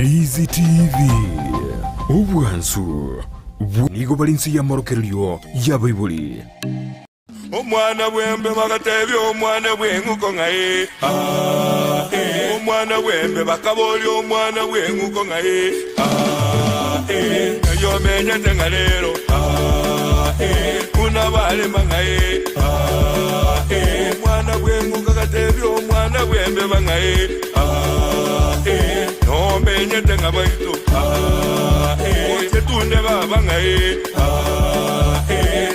Ndizi TV, obwansu bw nigo bare inse y'amorokererio y'abaibori. Omwana bw'embe bagatebia omwana bw'eng'uko ng'a ee, aa, ee. Omwana bw'embe bakaboria omwana bw'eng'uko ng'a ee, aa, ee. Ng'ai omenyete ng'a rero, aa, ee. Buna barema ng'a ee, aa, ee. Omwana bw'eng'uko agatebia omwana bw'embeba ng'a ee, aa, ee. Nomenyete ng'a baito, aa, ee. Oche tunde baba ng'a ee, aa, ee.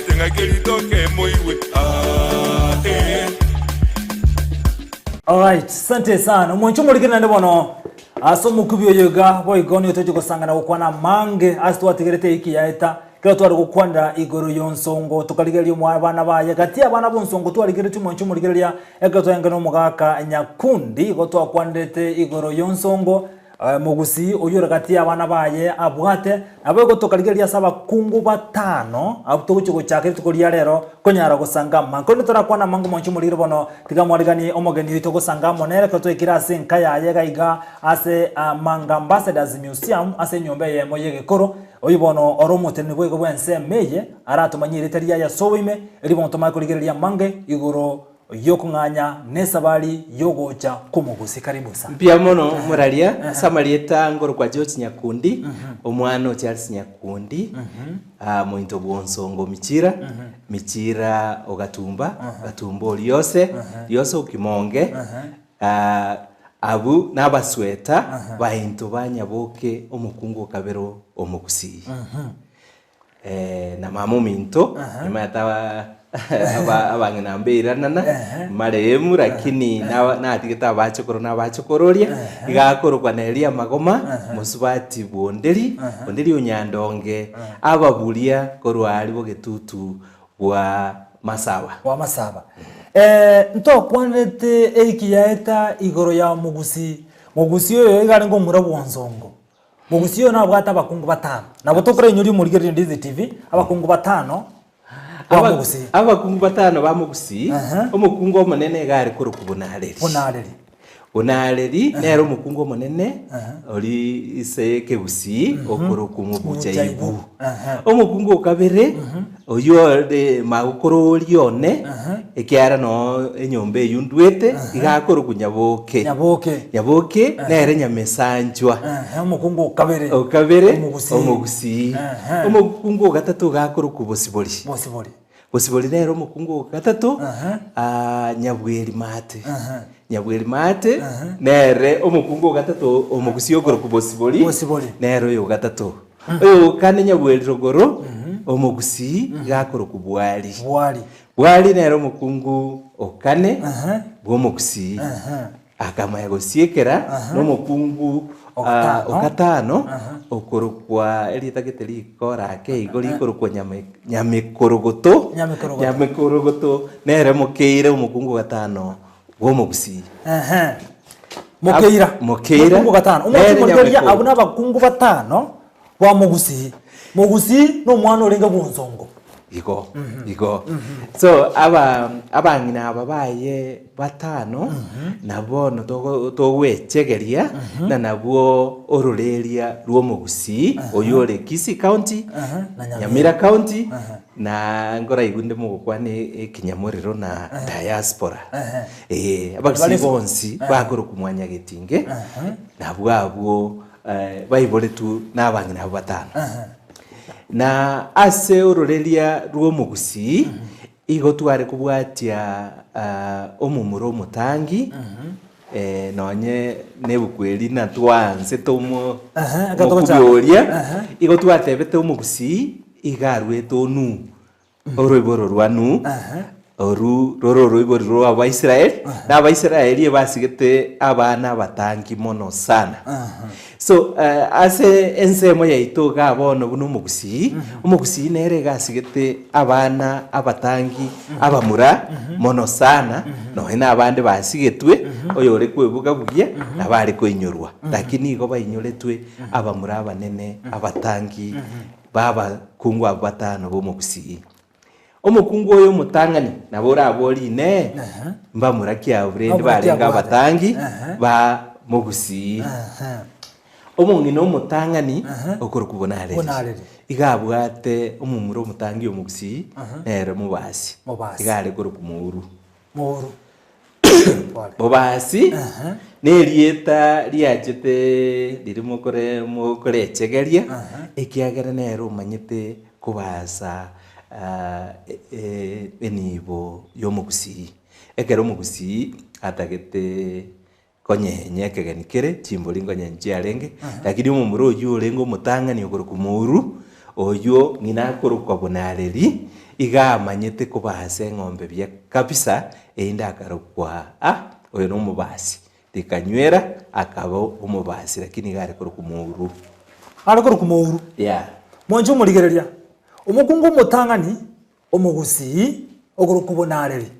Alright, sante sana. Omonche omorikire naende bono ase omokubi oyo iga boigo nigo tochi gosangana gokwana amange ase twatigerete eiki yaeta kero tware gokwanera igoro y'onsongo tokarigereria omwa abana baye gati abana b'onsongo twarigeretie omonche omorigereria ekero twarenge na omogaka Nyakundi igo twakwanerete igoro y'onsongo Omogusii oyio ore gati y'abana baye abwate, naboigo tokarigereria ase abakungu batano abwo togochia gochaka rituko ria rero konyara gosanga amange. Korende torakwane amange omonche omoriri bono, tiga mwariganie omogeni oito gosanga amo nere ekero twaikire ase enka yaye iga iga ase Manga Ambassadors Museum ase enyomba eyemo y'egekoro. Oyio bono ore omoteneni boigo bw'ensemo eye aratomanyie erieta riaye ase oboime, erio bono tomanye korigereria amange igoro Y'okong'anya nesabari y'ogocha kw'omogusi. Karibu sa. Mbuya mono moraria ase amarieta ngorokwa George Nyakundi, omwana o Charles Nyakundi, ah, mointo bw'Onsongo Michira, Michira o Gatumba, Gatumba o Riose, Riose o Kimonge, ah, abwo nabasweta bainto ba Nyaboke omokungu o kabere omogusii. Na mama ominto nimanyete aba abang'ina mbairanana marehemu lakini naba natigete abachokoro na abachokororia, iga akorokwa Nelia Magoma, mosubati bw'Onderi, Onderi o Nyandonge, ababuria korwa aria bogetutu bwa Masaba. Bwa Masaba. Ntokwanerete eiki yaeta igoro ya Mogusii. Mogusii oyo iga arenge omura bw'Onsongo. Mogusii oyo nabwate abakungu batano. Nabo tokorainyoria omorigereria Ndizi TV, abakungu batano ba Aba- Mogusii. Abakungu batano ba Mogusii, Aha. omokungu omonene iga are korokwa Bonareri. Bonareri. Bonareri nere omokungu omonene ori ise ekegusii okorokwa Mobuchaibu. Aha. Omokungu o kabere oyio ore magokoro oria one ekiagera noo enyomba eyio ndwete iga akorokwa Nyaboke. Nyaboke. Nyaboke nere Nyamesanchwa. Ehe, omokungu o kabere. O kabere Omogusii. omogusii. Ehe. Omokungu o gatato iga akorokwa Bosibori. Bosibori. Bosibori nere omokungu o gatato Ehe. ah, Nyabweri Maate. Ehe. Nyabweri Maate nere omokungu o gatato omogusii okorokwa Bosibori. Bosibori. Nere oyo o gatato. Oyo o kane Nyabweri Rogoro omogusii iga akorokwa Bwari. Bwari. Bwari nere omokungu o kane Ehe. bw'omogusii. Ehe. Akamanya gosiekera nomokungu O gatano. o gatano okorokwa erieta gete rikora ake igo rikorokwa nyame nyamekorogoto Nyamekorogoto. nyamekorogoto nere mokeire omokungu o gatano bw'omogusii. Ehe. Mokeira. Mokeira. Omokungu o gatano. Omwanchi Nere omorigereria nyamekoro. abwo nabakungu batano ba mogusii. Mogusii nomwana orenge bw'onsongo. Igo, igo. So aba abang'ina aba baye batano, na bono togo togwechegeria, na nabwo ororeria rw'omogusii oywo ore Kisii County, na Nyamira. Nyamira County, na nkoraigwe inde mogokwana ekinyamorero na diaspora. Eeh, abagusii bonsi bakorokwa mwanyagetinge, nabwo abwo baiboretwe nabang'ina abwo batano. Na ase ororeria rw'omogusii igo tware kobwatia omomura omotangi, nonye nebuku eri natwaansete omo Ehe, ekero togochaka. omokubi oria, Ehe. igo twatebete omogusii iga arwete onu. Oroiboro rwa Nuhu, oru rore oroibori rwa Abaisraeli, na Abaisraeli ebasigete abana abatangi mono sana. So eh, ase ensemo yaito iga bono buna omogusii, omogusii nere iga asigete abana abatangi abamura mono sana, nonye na abande basigetwe, oyore kwebuga buya, nabo are koinyorwa. Lakini igo bainyoretwe abamura abanene abatangi B'abakungu abwo batano b'omogusii. Omokungu oyo omotang'ani nabo orabore Inee, mbamura ki abwo rende Mbamura ki barenge abwo abatangi Ehe. ba mogusii? Ehe. Omong'ina omotang'ani okorokwa Bonareri. Bonareri. Iga abwate omomura omotangi omogusii nere Mobasi. Mobasi. Iga are korokwa Mouru. Mouru. Pole. Mobasi nerieta riachete riria mokore mokorechegeria ekiagera nere omanyete kobasa enibo yomogusii. Ekero omogusii atagete Konyenya ekegeni kere chimbori nkonyenya chiarenge, lakini omomura oyio orenge omotang'ani okorokwa Mouru, oyio ng'ina akorokwa Bonareri, iga amanyete kobasa eng'ombe buya kabisa, erinde akarokwa ah oyo nomobasi. Rikanywera akaba omobasi lakini iga are korokwa Mouru. Are korokwa Mouru. Yeah. Mwanche omorigereria, omokungu omotang'ani Omogusii okorokwa Bonareri,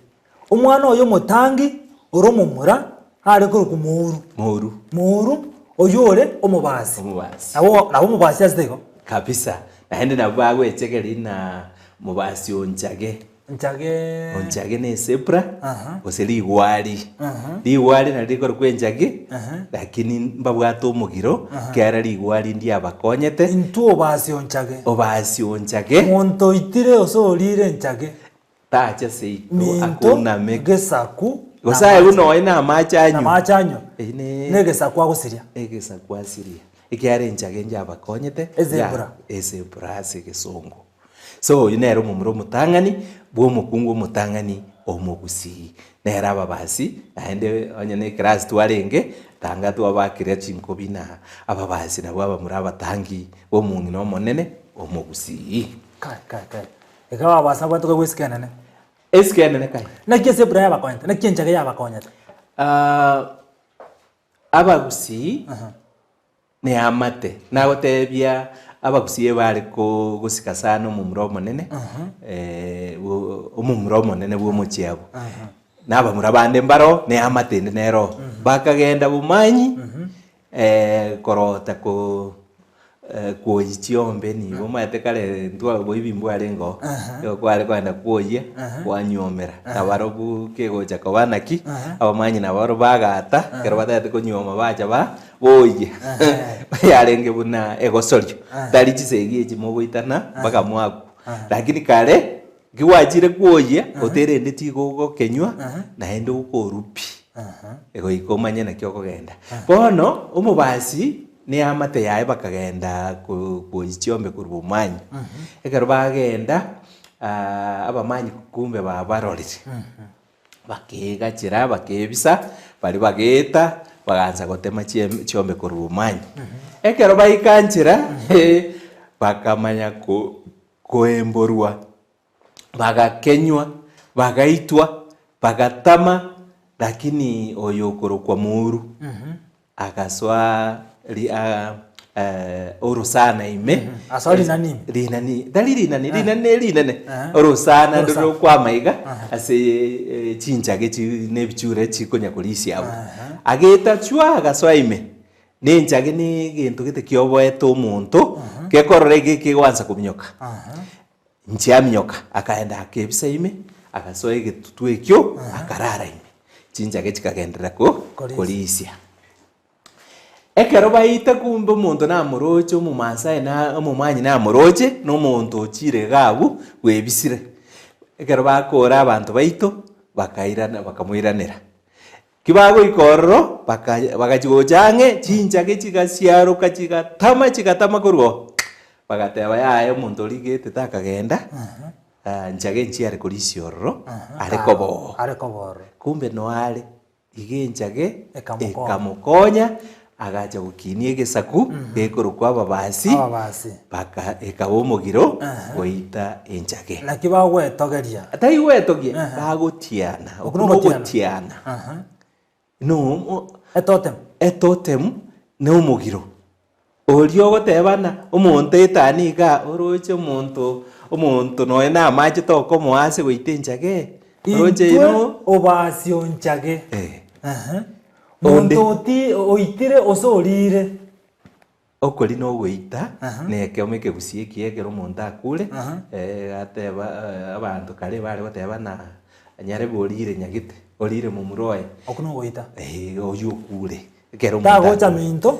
omwana oye omotangi ore omomura are korokwa Mouru. Mouru. Mouru oyio ore omobasi. Omobasi. Nabo nabo omobasi asete igo. Kabisa. Naende nabo bagwechegeria ng'a mobasi o nchage. Nchage. Onchage ne esebra Aha. gose rigwari. Aha. Rigwari nario rikorokwa enchage, Aha. lakini mbabwate omogiro, ekiagera rigwari ndiabakonyete. Intwe obasi onchage. Obasi onchage. Monto oitire ose orire enchage. Tacha seito Minto akuname. gesaku Gose aye buna oye na amache anywe. Na amache anywe. Eyio ne Negesaku agosiria. Egesaku asiria. Ekiagera enchage nchiabakonyete. Ezebra. Ezebra ase egesongo. So oyio nere omomura omotang'ani bw'omokungu omotang'ani omogusii. Nere ababasi, naende onye ne eclass twarenge, tanga twabakire chinkobi na ababasi nabwo abamura abatangi b'omong'ina omonene omogusii. Kai, kai, kai. Iga ababasi nabwate koigwa esiko enene. Esiko enene kai. Naki ase ebura yabakonyete? Naki enchage yabakonyete? Abagusii Neamate, nagotebia abagusii ebare gosika sana omomura omonene, omomura omonene bw'omochie abwo. Na abamura bande mbaro, neamate ende nero oo. Bakagenda bomanyi korota ko kwoyia chiombe nigo omanyete kare intwe oboibi mbwarenge oo, nigo kware kogenda kwoyia kwanyuomera, nabarobwo kegocha koba naki, abamanyi nabarobwo bagata, ekero batagete konyuoma bacha ba boyia, yarenge buna egosorio, tari chisegi echi mogoitana mpaka mwakwa, lakini kare, ki gwachire kwoyia, oterendeti igo ogokenywa, naende okorwa pi, goika omanye naki okogenda. Bono, omobasi. Neamate yaye bakagenda koyia chiombe korwa bomanyi. Ekero bagenda, abamanyi kumbe babarorire, bakeegachera bakebisa, baria bageeta bagaansa gotema chiombe korwa bomanyi. Ekero baika nchera, bakamanya koemborwa, bagakenywa, bagaitwa, bagatama, lakini oyo okorokwa Mouru Agasoa ri a eh, orosana ime. Asoa rinani ime. Rinani, tari rinani, rinani ne rinene. Eh. Orosana Orosana. ndoro rokwama iga ase eh, chinchage chi na ebichure chikonya korisia abwo. Ageta chwa agasoa ime, na enchage na egento gete kioboete omonto, gekorora iga ekegoansa kominyoka. Inche aminyoka, akaenda akebisa ime, agasoa egetutu ekio, akarara ime. Chinchage chikagenderera ko Korisia. korisia. Ekero baita kumbe omonto namoroche omomaasai na omomanyi namoroche, na omonto ochire iga abwo bwebisire. Ekero bakora abanto baito, bakairana bakamoiranera. Ki bagoika ororo, baka bagachia gocha ang'e, chinchage chigasiaroka chigatama chigatama korwa oo. Bagateba yaya omonto oria gete takagenda, nchage nchiare korisia ororo, are koba oo. Are koba ororo. Kumbe noe are, iga enchage Ekamokonya. ekamokonya, agacha gokinia egesaku gekorokwa ababasi, Ababasi. baka ekaba omogiro goita enchage. Naki bagwetogeria. Tari gwetogia, bagotiana. Okwo Okwo nogotiana. nogotiana. No Etotem. etotem na omogiro. Oria ogotebana omonto etani igaa oroche omonto omonto nonya na amache tokomoa ase goita enchage, oroche Intwe ino obasi onchage. Eh. Ehe. Onde. Monto oti oitire ose orire. Okori na ogoita na ekeoma ekegusii ekiya ekero omonto akure, ateba abanto kare bare goteba ng'a nyarebe orire nyagete, orire momura oye. Okwo nogoita. Eeh oywo okure, ekero omonto Tagocha akure. minto.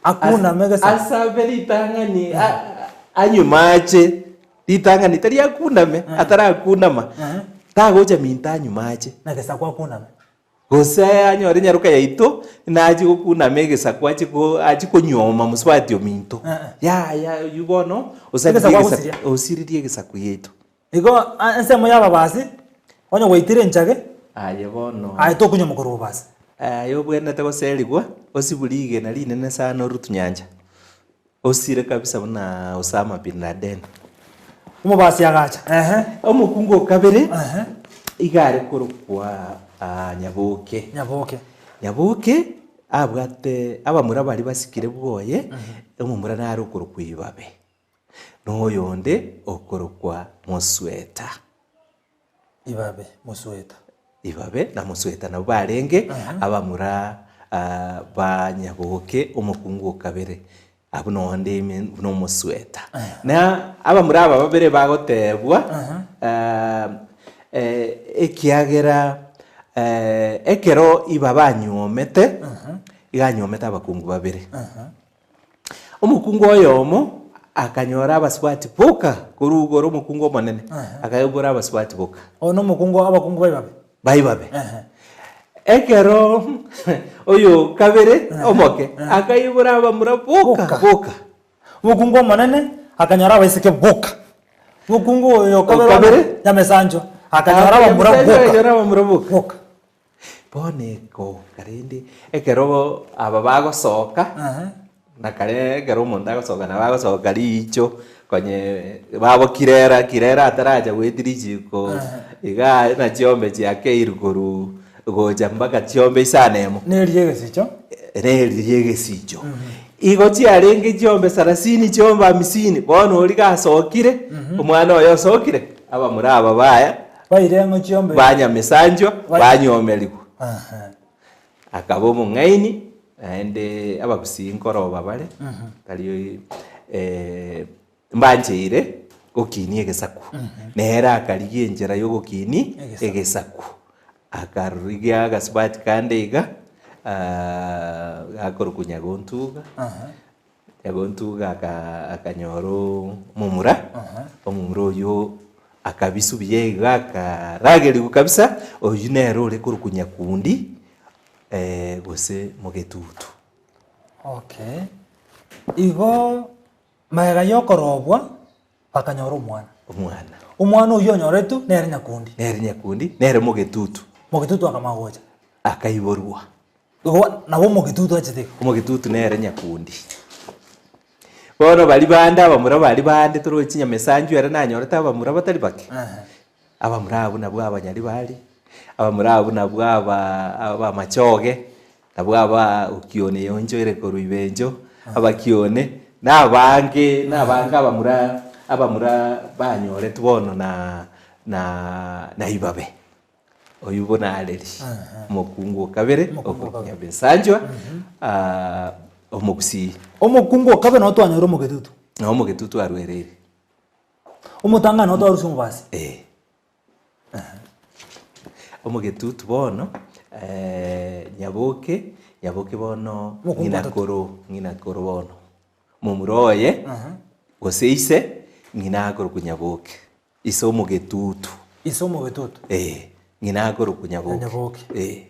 Akuname egesaku. Asabe ritang'ani anywe mache, ritang'ani tari akuname, atarakunama, tagocha minto anywe mache. Na egesaku akuname. Gose anyore nyaroka yaito, nachie gokunama egesaku achie ko achie konyuoma mosubati ominto. Yaya oywo bono osaririe Egesaku egesaku agosiria. osiririe egesaku giaito. Igo ensemo y'ababasi, onye gwaitire enchage, Aye bono. aye tokonywa korwa obobasi. Aye obwenerete goserigwa, osibwe rigena rinene sana orutwe nyancha, osire kabisa buna Osama bin Laden. Omobasi agacha, ehe. Omokungu o kabere, Ehe. iga are korokwa ah, Nyaboke. Nyaboke. Nyaboke abwate abamura baria basikire bwoye, omomura nare okorokwa Ibabe. Na oyonde okorokwa Mosweta. Ibabe, Mosweta. Ibabe na Mosweta nabwo barenge abamura ba Nyaboke omokungu o kabere, abwo nonde ime buna Omosweta. Na abamura aba babere bagotebwa ekiagera ekero Ibabe anyuomete, iga anyuomete abakungu babere. Omokungu oyomo akanyora abasubati boka korwa igoro omokungu omonene, akaibora abasubati boka. Oyo nomokungu abakungu baibabe. Baibabe. Ehe. Ekero oyo kabere omoke akaibora abamura boka Boka. boka. Omokungu omonene akanyora abaiseke boka. Omokungu oyo Okabere. kabere nyamesancho akanyora abamura boka. Akanyora abamura boka. Boka. Bono egoka rende, ekero aba bagosoka, na kare ekero omonto agosoka nabo agosoka riicho, konye babo kirera kirera ataracha goetia richiko igaa na chiombe chiakeirwe korwa gocha mpaka chiombe isano emo. Neria egesicho. Neria egesicho. Igo chiarenge chiombe sarasini, chiombe amisini, bono oria gasokire, omwana oye osokire, abamura aba baya. Baire ang'o chiombe. Banyamesanchwa, Ba- banyomerigwa. Aha. Akaba omong'aini, naende abagusii nkoroba bare, tari eh, mbancheire gokinia egesaku. Nere akarigia enchera yogokinia Egesaku. egesaku. Akarigia agasubati kande iga, gakorokwa Nyagontuga. Aha. Nyagontuga aka akanyora omomura, omomura oyio akabiswa buya iga akaragerigwa kabisa, oyio nere ore korokwa Nyakundi gose Mogetutu. Okay. Igo magega ya okorobwa bakanyora omwana. Omwana. Omwana oyio onyoretwe nere Nyakundi. Nere Nyakundi, nere Mogetutu. Mogetutu akamanya gocha. Akaiborwa. Igo nabo omogetutu achete iga. Omogetutu nere nyakundi. Bono baria bande abamura baria bande toroche chinyamesanchu ere nanyorete abamura batari bake. Abamura abwo nabwo abanyaribari, abamura abwo nabwo aba abamachoge, nabwo aba okione yonchoire korwa ibencho, abakione, na abange na abange abamura abamura banyoretwe bono na na na ibabe. Oyio bono areri omokungu o kabere Omokungu o kabere. okonyabesanchwa omogusii. Omokungu o kabere nabo twanyora omogetutu. Nabo omogetutu arwereire. Omotang'ani nabo twarusia omobasi. Eh. Omogetutu bono Nyaboke, Nyaboke bono Omokungu ng'ina otato. koro, ng'ina koro bono. Momura oye gose ise ng'ina akorokwa Nyaboke. Ise omogetutu. Ise omogetutu. Ee, ng'ina akorokwa Nyaboke. Nyaboke. Ee.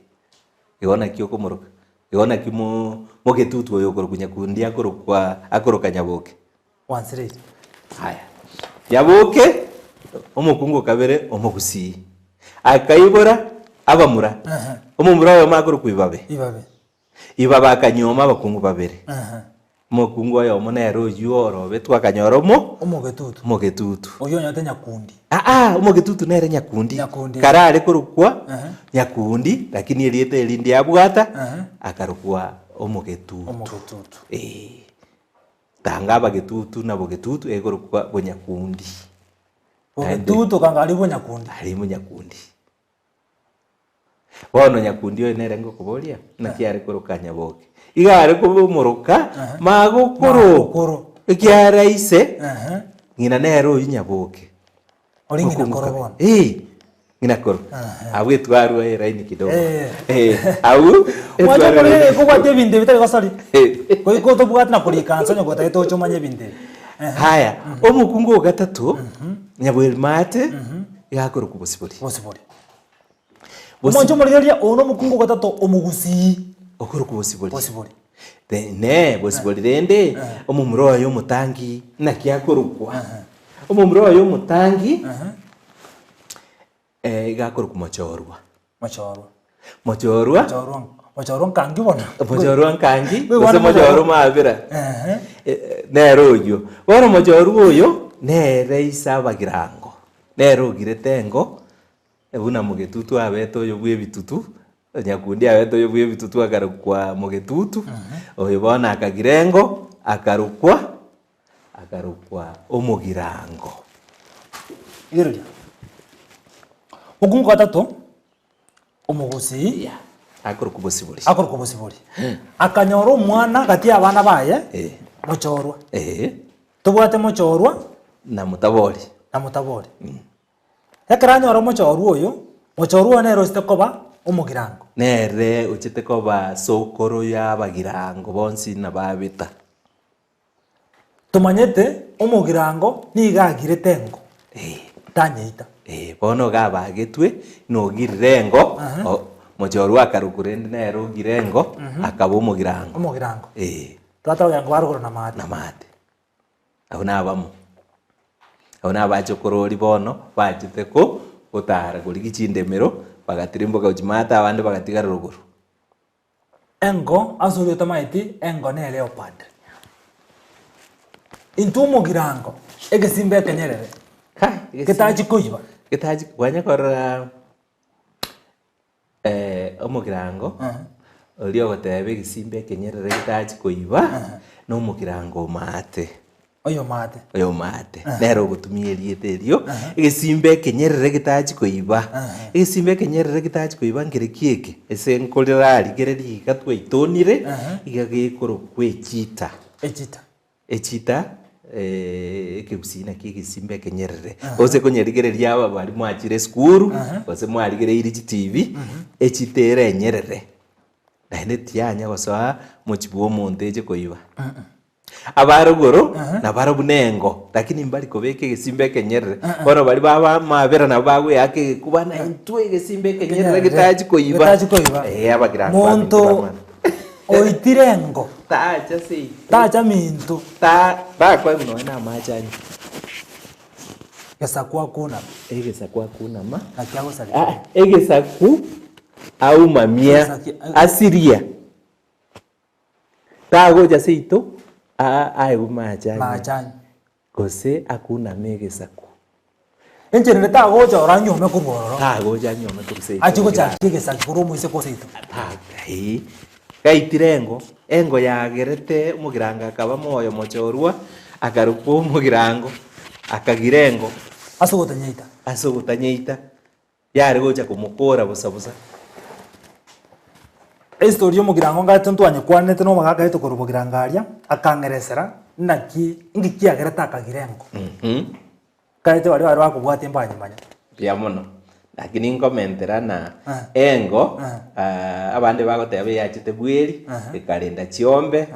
Igo naki okomoroka? Igo naki mo mogetutu oyo okorokwa Nyakundi akorokwa akoroka Nyaboke? Gwansereire. Aya. Nyaboke, omokungu o kabere omogusii. Akaibora abamura. Ehe. Omomura oyomo akorokwa Ibabe. Ibabe. Ibabe akanyuoma abakungu babere. Ehe. Omokungu oyomo nere oyio orobetwe akanyora omo Omogetutu. omogetutu. Oyio onyorete Nyakundi. Aa, omogetutu nere Nyakundi. Nyakundi. Kare are korokwa Ehe. Nyakundi, lakini erieta eri ndiabwata, Ehe. akarokwa omogetutu. Omogetutu. Eeh. Tanga abagetutu na bogetutu ekorokwa bonyakundi. Naende- Bogetutu kanga aria bonyakundi. Aria bonyakundi. Bono nyakundi oyo nere ngokoboria, naki are koroka Nyaboke? Iga are komoroka magokoro, Magokoro. ekiagera ise Ehe. ng'ina nere oyio Nyaboke. Ore ng'ina Mokungu koro kabe. bono. Eh. Ng'ina koro. Abwo etwarwa eraini kidogo. Eh. Eh, abwo Mwanche etwarwa okorire eraini kobwatia ebinto ebi tari gosori. Goika otobwate na korika nse onye gotagete oche omanye ebinto ebi. Haya, omokungu o gatato, Nyabwerimate, iga akorokwa Bosibori. Bosibori. Bosi- Omwanche omorigereria oyo nomokungu o gatato omogusii. Okorokwa Bosibori. Bosibori. Ne, Bosibori rende, omomura oye omotangi naki akorokwa? Omomura oye omotangi, iga akorokwa Mochorwa. Mochorwa. Mochorwa. Mochorwa, Mochorwa nkangi bono. Mochorwa nkangi, Bwe gose bono Mochorwa mabera. Ehe. Nere oyio. Bono Mochorwa oyo, nere ise abagirango, nere ogirete engo, buna Mogetutu abete oyo bwa ebitutu, Nyakundi abete oyo bwa ebitutu akarokwa Mogetutu, oyo bono akagira engo, akarokwa, akarokwa Omogirango. Rigereria. Okungu gatato, omogusii. Yeah, akorokwa Bosibori. Akorokwa Bosibori. Akanyora omwana gati y'abana baye, Eh. Mochorwa. Eeh. Tobwate Mochorwa. Na Motabori. Na Motabori. Ekero anyora omochorwa oyo, mochorwa oyo nere ochete koba omogirango. Nere ochete koba sokoro y'abagirango bonsi na babeta. Tomanyete omogirango nigo agirete engo, Eh. tanyeita. Eh, bono iga abagetwe, nogirire engo, o- mochorwa akarokwa rende nere ogire engo, akaba omogirango. Omogirango. Eh. Tobwate abagirango ba rogoro na maate. Na maate. Abwo nabamo. Abwo nabachokorori bono, bachete ko gotara korigia chindemero, bagatirimboka gochia maate abande bagatigara rogoro. Engo ase oria otamaeti, engo ne leopard. Intwe omogirango, egesimba ekenyerere, Kai, egesimba- getachi koiba. Getachi, kwanya korora omogirango, oria ogoteba egesimba ekenyerere getachi koiba, na omogirango omaate. Oyomaate. Oyomaate, nere ogotumia erieta erio, egesimba ekenyerere getachi koiba. Egesimba ekenyerere getachi koiba nkereki eke, ase nkorerarigereria iga twaitonire, iga gekorokwa echeetah. Echeetah. Echeetah, ekegusii naki egesimba ekenyerere. Gose konyerigereria aba baria mwachire esukuru, gose mwarigereirie chitibi, echeetah ere enyerere, naende tiyanya gosoa mochie bwa omonto eche koiba. Abarogoro nabarobwo nengo, lakini mbari kobeka egesimba ekenyerere. Bono baria baba amabera nabo bagoeaka egekuba na intwe egesimba ekenyerere getachi koiba. Getachi koiba. Eh, abagirango baminto Monto bamana. oitire engo. Tacha seito. Tacha minto. Ta takoegwa nonya na amache anywe. Gesaku akunama. Egesaku akunama. Naki agosareka. Ah, egesaku aumamia Egesaku- asiria. Tagocha seito aegwe mache anywe, Mache anywe. gose akuname egesaku. Enchera ere tagocha oro anyuome korwa ororo. Tagocha anyuome korwa seito. Achie gochakia egesaku korwa omoiseke o seito. Ta- eh, gaitire engo, engo yagerete omogirango akaba moyo mochorwa, akarokwa omogirango, akagira engo. Ase ogotanyeita. Ase ogotanyeita. Yare gocha komokora bosa bosa. Estory y'omogirango ngachete ntwanyekwanete na omogaka aito korwa bogirango aria, akang'eresera naki inki kiagerete akagira engo. Kaete baria bare bakobwatia mbanyemanya. Mbuya mono. Lakini nkomentera na engo, abande bagoteba eyachete bweri, ekarenda chiombe,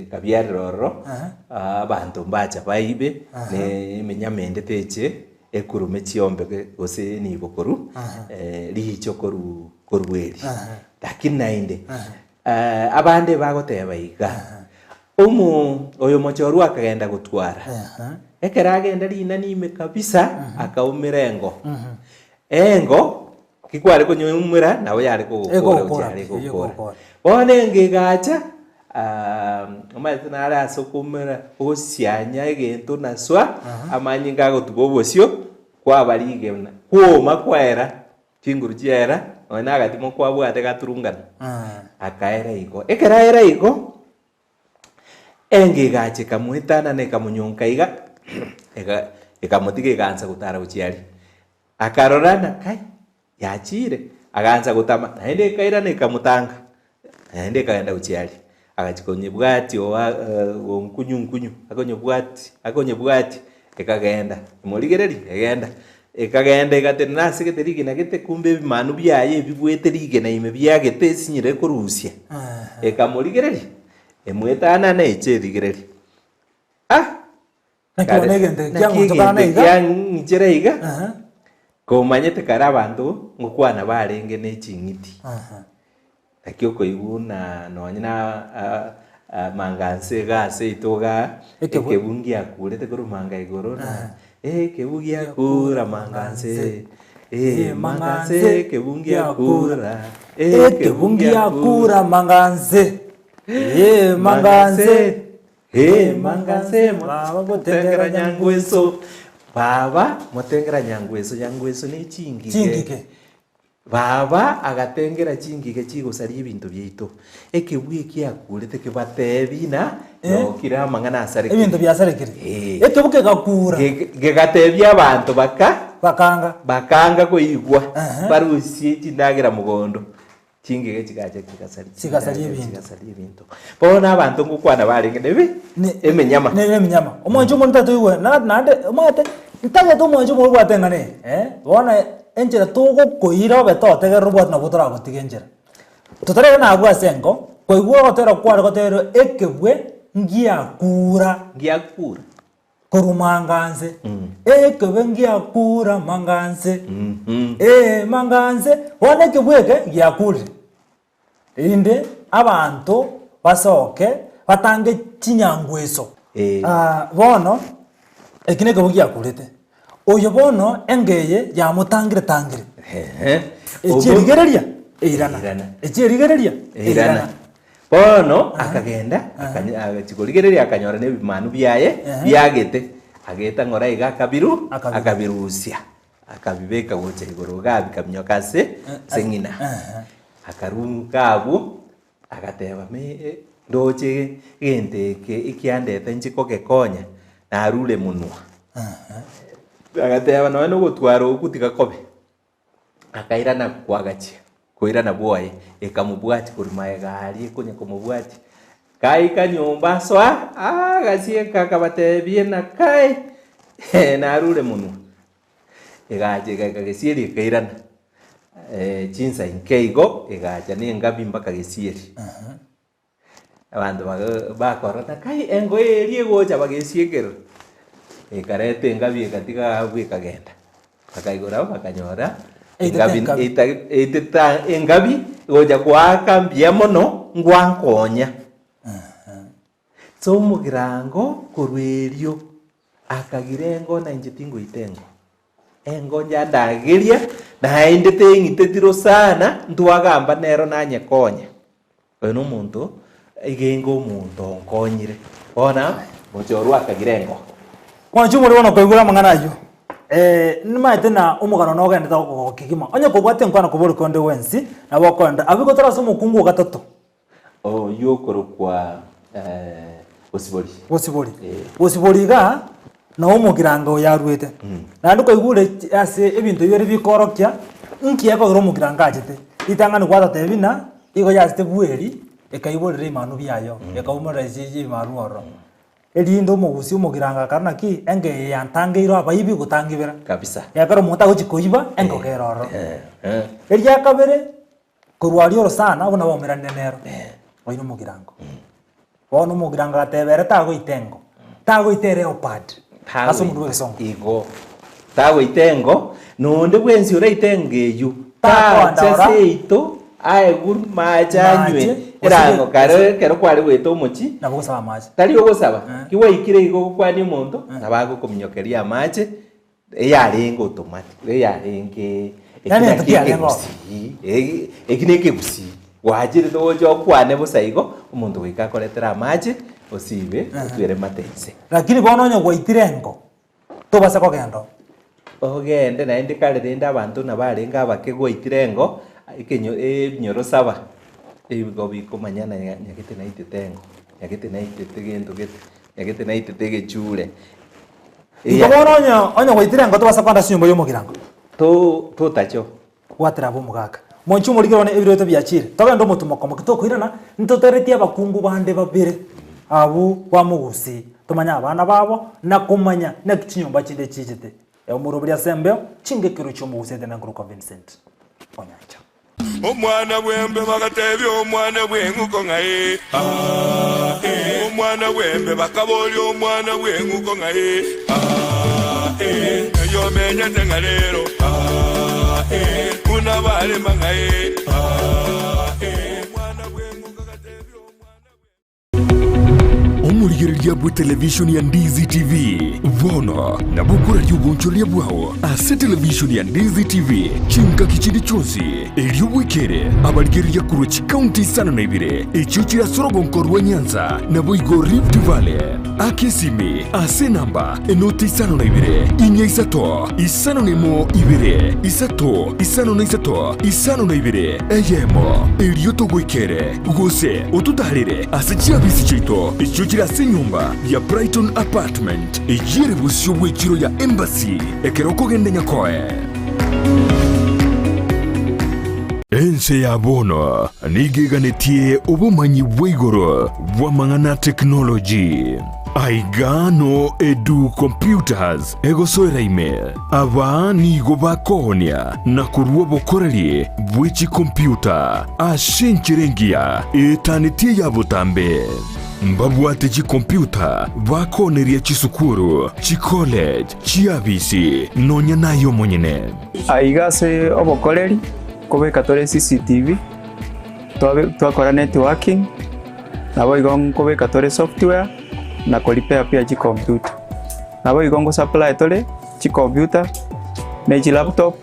ekabiarera ororo, abanto mbacha baibe, na emenyama ende teche Ekurume chiombe gose enibo korwa riicho korwa korwa eri. Lakini naende abande bagoteba iga, omo oyo mochorwa akagenda gotwara, ekero agenda rinani ime kabisa, akaumera engo. Engo, ki kware konyeumera nabo yare kogokora Egokora gochia are pi, gokora. egokora. Bono engo egacha, omanyete nare ase okoumera ogosianya egento naswa, amanyinga agotuba obosio, kwaba rigena, kwoma kwaera, chinguru chiaera, nonya na agatimo kwabwate gaturungana, akaera igo. Ekero aera igo, engo egacha ekamoetanana ekamonyonka iga, ega ekamotiga egaansa gotara gochia aria. Akarora ng'a kai, yachiire, agaansa gotama, naende ekairana ekamotanga, naende ekagenda gochia aria. Agachia konyebwatia oa gonkunyu nkunyu, akonyebwatia, akonyebwatia, ekagenda, emorigereria, egenda. Ekagenda egatenena ase gete rigena gete, kumbe ebimanu biaye ebigwete rigena ime biagete esinyire korusia. Ekamorigereria, emwetanana eche erigereria. Ah! Naki bono egento eke Naki kiang'onchokana egento iga? kiang'ichera iga? Aha. Komanyete kare abanto ngokwana barenge ne ching'iti. Aha. Naki okoigwa na nonye na manga nse iga ase yaito igaa, Ekebu. ekebu ngiakurete korwa manga igoro na ekebu giakura manga nse, eh manga nse ekebu ngiakura, Ekebu ngiakura manga nse, eh manga nse. Eh manga nse baba motengera nyangweso, baba motengera nyangweso, nyangweso ne chingige. Chingige. Baba agatengera chingige chigosaria ebinto biaito, ekebwe ekiakurete kebatebi na nokire amang'ana asarekire. Ebinto biasarekire. Eh. Ekebwe kegakura. Gegatebia abanto baka Bakanga. bakanga koigwa, Ehe. barusie chindagera mogondo, chingige chigacha chigasaria Chigasaria chindagera, ebinto. chigasaria ebinto. Bono abanto ngokwana barenge nebi Ne- emenyama. ne- Nemenyama. Omwancho omonto tatoigwe na naende omanyete ntagete omwancho obo obwate eng'ana eye eh, bono enchera togokoira obe totegerera obwate nabwo toragotiga enchera. Totarere nabwo ase engo, kwaigwa ogotera kware goterwa ekebwe ngiakura. Ngiakura. Korwa manganse, ekebe ngiakura manganse, ee manganse, bono ekebwe eke giakurire. Erinde abanto basoke batange chinyangweso. Eh. Ah, bono eki nekebo giakurete. Oyo bono enga eye yamotangire tangire. Ehe. Echierigereria eirana. Eirana. Echierigereria Eirana. eirana. Bono akagenda akany- agachia korigereria akanyora na ebimanu biaye Ehe. biagete. Ageta ng'ora iga akabiru Akabirusia. akabirusia. Akabibeka gocha igoro iga bikaminyoka ase ase ng'ina. Akarunka abwo, agateba me ndoche egento eke ekiandete nche kogekonya, narure monwa. Agateba nonya na ogotwara okwo tiga kobe, akairana kwagachia, koirana bwoye, ekamobwatia korwa magega aria ekonya komobwatia. Gaika nyomba asoa, agasieka akabatebia ng'a kai, narure monwa. Egacha egaika gesieri ekairana, chinsa inke igo, egacha na engabi mpaka gesieri. Abanto baga bakorora kai engo eria egocha bagesiekerera, ekareta engabi egatiga abwo ekagenda. Bakaigora abwo bakanyora Eitete engabi engabi. eita eitete engabi egocha goaka mbuya mono ngwankonya. Ase omogirango korwa erio, akagira engo na inche tingoita engo. Engo nyandageria, naende teng'iteti rosana, ntwagamba nero nanyekonya. Oyo nomonto, egenge omonto onkonyire. Bono, mochorwa akagira engo. Mwanche omore bono koigwera amang'ana ayio, nimaete na omogano nogendete gokogoka kegima. Onye kobwate enkwana koboria konde gwensi, nabo okoenda. Abwo igo tore ase omokungu o gatato. Oyio okorokwa Bosibori. Bosibori. Bosibori igaa noo omogirango oyo arwete. Naende kwaigure ase ebinto bibere bikorokia nki ekogera omogirango achete. Ritang'ani gwatotebia buna igo yachete bweri ekaiborera ebimanwa biayo, ekaumorera ebimanwa ororo. Erinde omogusia omogirango akarora naki engo eye yantangeire abaibi gotangibera. Kabisa. Ekero omonto agochia koiba engoka ere ororo. Eria kabere. Korwa aria orosana buna baumeranire nero, oyio nomogirango. Bono omogirango agateba ere tagoita engo, tagoita eleopard ase omonwa bw'egesongo. Igo, tagoita engo, na onde bwensi oraite engo eyio, Takoanda tache ora. ase eito, aegwe mache anywe. Mache, Erango gose- kare ekero kware goeta omochie, Nabo gosaba amache. tari ogosaba, Eh. ki gwaikire igo ogokwania omonto, nabo agokominyokeria amache, Eyarenge automatic, eyarenge Yaani eki egento naki kiarenge oo. ekegusii, egi eki na ekegusii, gwacherete gocha okwane bosa igo, omonto goika akoretere amache, osibe, otwere mate inse. Lakini bono onye gwaitire engo, tobasa kogenda oo. Ogende naende kare rende abanto nabo arenge abake gwaitire engo, ekenyo ebinyoro saba, ebigo bikomanyana ng'a nyagete naitete engo, nyagete naitete gento gete, nyagete naitete egechure. Igo bono onye onye gwaitire engo tobasa kogenda ase enyomba y'omogirango. To totacho. Bwatera abe omogaka. Mwanche omorikere one ebiroto biachire. Togende omotumo komo ki tokoirana ntoteretie abakungu bande babere abwo ba mogusii tomanye abana babo na komanya naki chinyomba chinde chichete. Omoroberi ase embeo, chingekero chi'omogusi etene nkorokwa Vincent Onyancha. Omwana bw'embe bagatebia omwana bw'eng'uko ng'a ee, aa, ee. Omwana bw'embe bakaboria omwana bw'eng'uko ng'a ee, aa, ee. Ng'ai omenyete ng'a rero, aa, ee. Buna barema ng'a ee, aa, ee. Omwana bw'eng'uko agatebia omwana bw'embe. Omorigereria bw'etelevishoni ya Ndizi TV bono nabo okoraria obonchoreria bwao ase televishoni ya Ndizi TV chingaki chinde chionsi, erio bwekere abarigereria korwa chikaunti isano na ibere echio chire ase orogonko rwa Nyanza naboigo Rift Valley. Aka esimi ase enamba enoti isano na ibere, inya isato, 51 ibere, isato, 53, 52, eyemo, erio togoikere. Gose ototaarere ase chiabisi chiaito echio chire ase enyomba ya Brighton Apartment, eyio ere bosio bw'echiro ya Embassy ekero okogenda Nyakoe. Ense ya bono nigo eganetie obomanyi bwa igoro bw'amang'ana a tekinoloji. Aiga no Edu Computers egosoera ime. Aba nigo bakoonia na korua obokoreri bwe chikompiuta ase enchera engiya etanetie eya botambe. Mbabwate chikompiuta bakooneria chisukuru, chicollege, chiabisi, nonya naye omonyene. Aiga ase obokoreri nkobeka tore CCTV, twakora networking, naboigo nkobeka tore software na ko repair pia chicomputer. Naboigo ngo supply tore chicomputer ne chilaptop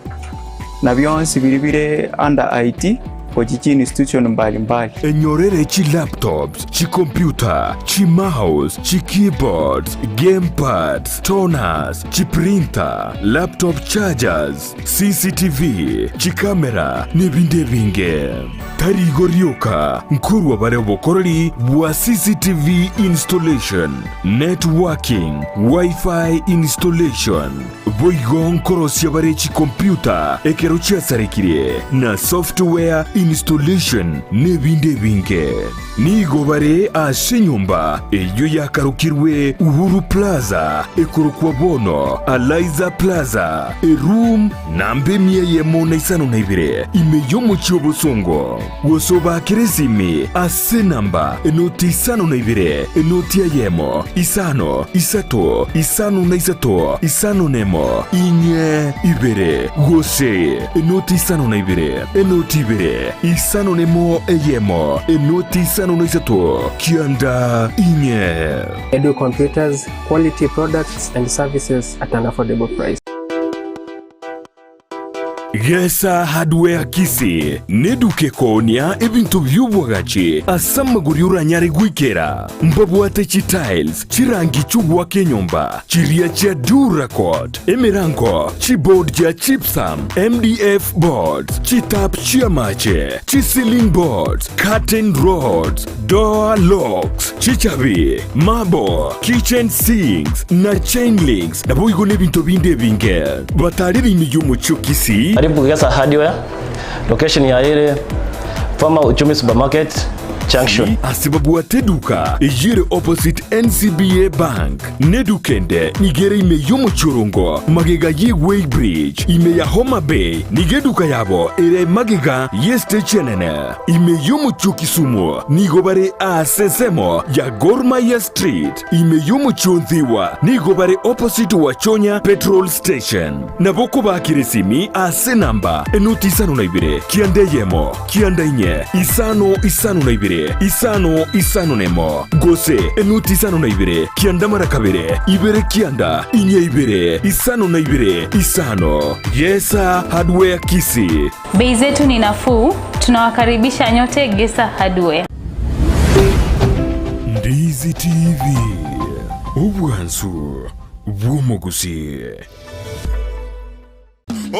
na bionsi biria bire under IT gochia chi institution mbali mbali. Enyorere chilaptops, chicomputer, chimouse, chikeyboards, gamepads, toners, chiprinter, laptop chargers, CCTV, chikamera, nebinde ebinge. Tari igo rioka, nkorwa bare obokoreri bwa CCTV installation, networking, Wi-Fi installation, boigo nkorosia bare chikompyuta ekero chiasarekire, na software installation, nebinde ebinge. Nigo bare ase enyomba eyio yakarokirwe Uhuru Plaza, ekorokwa bono Alaiza Plaza, eroom namba emia eyemo na isano na ibere, ime y'omochie o Bosongo. Gose obaakere esimi ase enamba enoti isano na ibere, enoti eyemo, isano, isato, isano na isato, isano nemo, inye, ibere, gose enoti isano na ibere, enoti ibere, isano nemo eyemo, enoti isano na isato, kianda inye. Edu Computers, quality products and services at an affordable price. Gesa Hardware Kisii neduka ekoonia ebinto bi'obwagachi ase amagori oranyare goikera. Mbabwate chitiles, chirangi chi'ogoaka enyomba, chiria chia Duracoat, emerango, chiboard chia gypsum, MDF boards, chitap chi'amache, chi-ceiling boards, curtain rods, door locks, chichabi, marble, kitchen sinks, na chain links, naboigo nebinto binde ebinge. Batarire ime y'omochie o Kisii. Karibu Gesa Hardware, location yaye ere former Uchumi Supermarket Junction. Ase babwate eduka eyio ere opposite NCBA Bank, na eduka ende nigo ere ime y'omochie Orongo, magega ye Weigh Bridge, ime ya Homa Bay, nigo eduka yabo ere magega y'estage enene. Ime y'omochie o Kisumu nigo bare aase ensemo ya Gor Mahia Street. Ime y'omochie o Nthiwa nigo bare opposite Wachonya Petrol Station. Nabo okobakera esimi ase enamba enoti 52 9 9 4 5 5 2 5 5 1 gose enoti 52 9 2 2 9 4 2 5 2 5. Gesa Hardware Kisii. Bei zetu ni nafuu, tunawakaribisha nyote Gesa Hardware. Ndizi TV, obwansu bw'omogusii.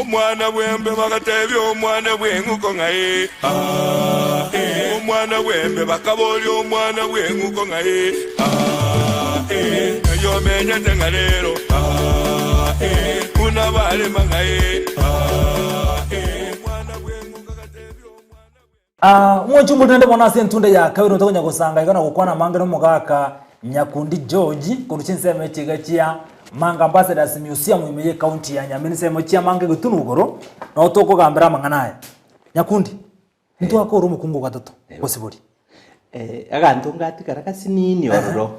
Omwana bw'embe bagatebia omwana bw'eng'uko ng'a ee, aa, ee. Omwana bw'embe bakaboria omwana bw'eng'uko ng'a ee, aa, ee. Ng'ai omenyete ng'a rero, aa, ee. Buna barema ng'a ee, aa, ee. Omwana bw'eng'uko agatebia omwana bw'embe. Aa, Omwanchi omonto naende bono ase entunda ya kabere otokonya gosanga iga na gokwana amange nomogaka Nyakundi George korwa chinsemo echi iga chia. Manga Ambassadors Museum ime ye county ya Nyamira ensemo chia Manga egetunu igoro noo tokogambera amang'ana aya. Nyakundi, ntwakore omokungu o gatato gose bori? Aganto ngatigara gasinini ororo,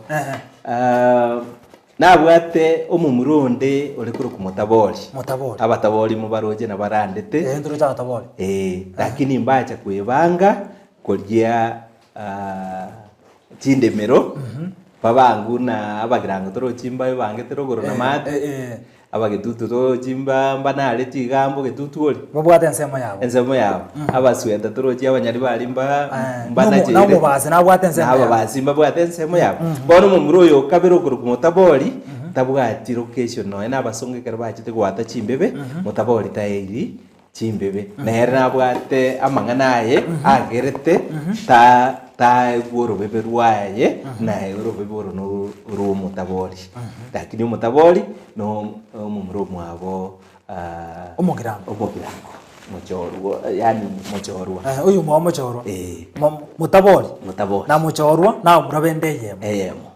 nabwate omomura onde ore korokwa Motabori. Motabori. Abatabori mobaroche nabarandete. Eh, ntoroche abatabori. Eh, lakini mbacha kwebanga koria chindemero, babangu na abagirango torochi mbabangete rogoro na maate. Abagetutu torochi mba mbanareti iga mbo getutu ore. Babwate ensemo yabo. Ensemo yabo. Abasweta torochi abanyari baria mba Eh, mbanacheire. na omobasi nabwate ensemo Na yabo. ababasi mbabwate ensemo yabo. Bono omomura oyo okabere okorokwa Motabori, tabwati location nonya na abasongo ekero bachete goata chimbebe, Motabori taeiri chimbebe. Nere nabwate amang'ana aye agerete ta taegwa orobebe rwaye, naye orobebe oro no orw'omotabori. Lakini omotabori no omomura omwabo Omogirango. omogirango, mochorwa yaani mochorwa. Eh, oyo omwabo mochorwa. Eh. Mo- Motabori. Motabori. Na mochorwa na omura bende eyemo. Eyemo.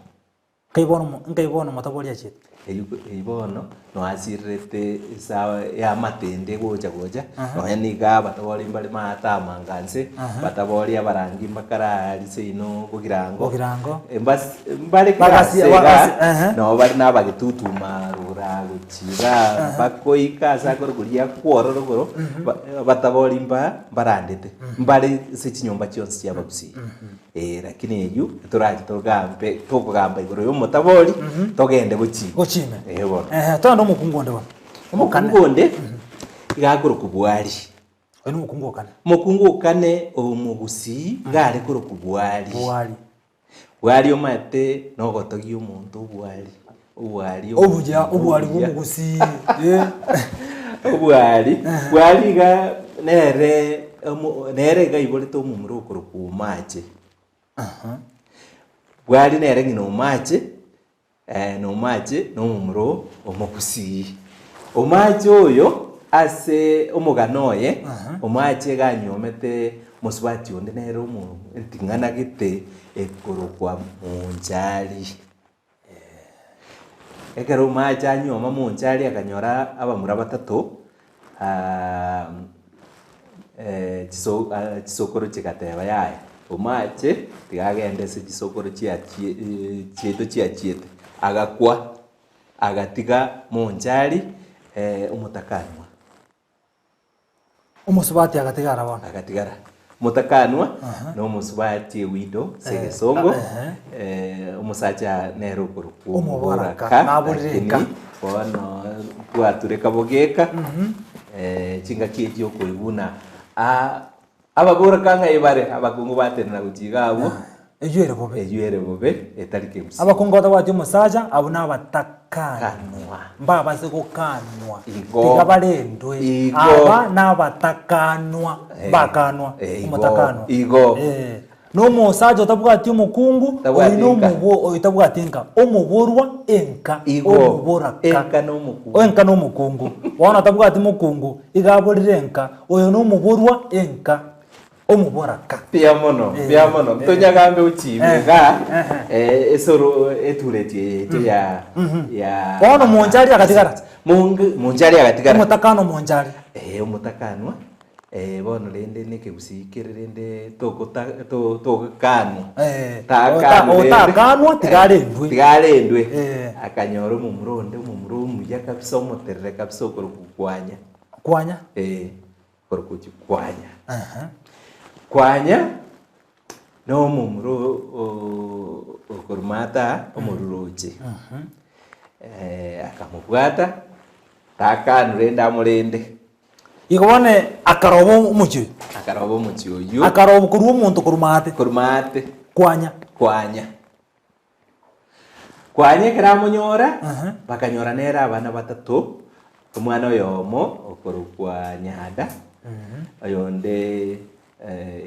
Nkai bono mo- nkai bono motabori achete? Eyio eyio bono noasirerete esawa ya amatende gocha gocha, nonya nigo abatabori mbare maate amanga nse, batabori abarangi mbakara seino bogirango, Bogirango. mbas mbare kera Bagasi- ase iga, bagasi- ehe. nabo bare na abagetutuma rogoro gochiga bakoika ase akorokwa riakwororo igoro, ba abatabori mba mbarandete, mbare ase chinyomba chionsi chia abagusii. Ee, lakini eyio torache togambe, tokogamba igoro y'omotabori, togende gochia. Gochia ime. Ee bono. Ehe, togende omokungu onde bono. Omokane. Omokungu onde, iga akorokwa Bwari. Oyo nomokungu o kane. Omokungu o kane omogusii, iga are korokwa Bwari. Bwari. Bwari omanyete nogotogia omonto obwari, obwari Obuya, obwari bwa omogusii, eh. Obwari, bwari iga nere omo nere iga aiborete omomura okorokwa Omache. Bwari nere ng'ina Omache, na Omache na omomura o omogusii. Omache oyo, ase omogano oye, Omache iga anyuomete mosubati onde nere omo enting'ana gete ekorokwa Monchari. Ekero Omache anyuoma Monchari akanyora abamura batato, chiso chisokoro chigateba yaya, Omache tiga agende ase chisokoro chiachie chiaito chiachiete, agakwa, agatiga Monchari omotakanwa. Omosubati agatigara bono. Agatigara. Motakanwa na omosubati ewido ase egesongo, omosacha nere okorokwa Omoboraka, omoboraka, naborire enka. lakini bono twatureka bogeka, chingaki echi okoigwa buna ababoraka ng'ai bare, abakungu batenena gochia iga abwo. Eyio ere bobe. Eyio ere bobe, etari kegusii. Abakungu batabwati omosacha, abwo nabatakanwa. Kanwa. Mbabase gokanwa. Igo. Tiga barendwe. Igo. Aba nabatakanwa. Eh. Mbakanwa. Eh, igo. Omotakanwa. Igo. Eh. Na omosacha otabwati omokungu, Tabwati oyo enka. nomobo oyo tabwati enka. Omoborwa enka. Igo. Omoboraka. Enka na omokungu. Enka na omokungu. Bono tabwati mokungu, iga aborire enka. Oyo nomoborwa enka. Omoboraka. Mbuya mono, mbuya mono. Tonyagambe ochiime iga, esoro etureti eye yaito ya ya Bono Monchari agatigara. Monge Monchari agatigara. Omotakana Omonchari. Eh, omotakanwa, bono rende na ekegusii kere rende togota to togokanwa. Takanwa rende. Otakanwa tiga arendwe. Tiga arendwe. Eh. Akanyora omomura onde, omomura omuya kabisa omoterere kabisa okorokwa Kwanya. Kwanya? Eh. Korokwa Kwanya. Kwanya na omomura okorumata omoruroche. Akamobwata, takanwa rende amorende. Igo bono akaroba omochie oyo. Akaroba omochie oyio. Akaroba korwa omonto korwa maate. Korwa maate. Kwanya. Kwanya. Kwanya ekero amonyora, bakanyora nere abana batato, omwana oyomo okorokwa Nyanda, oyonde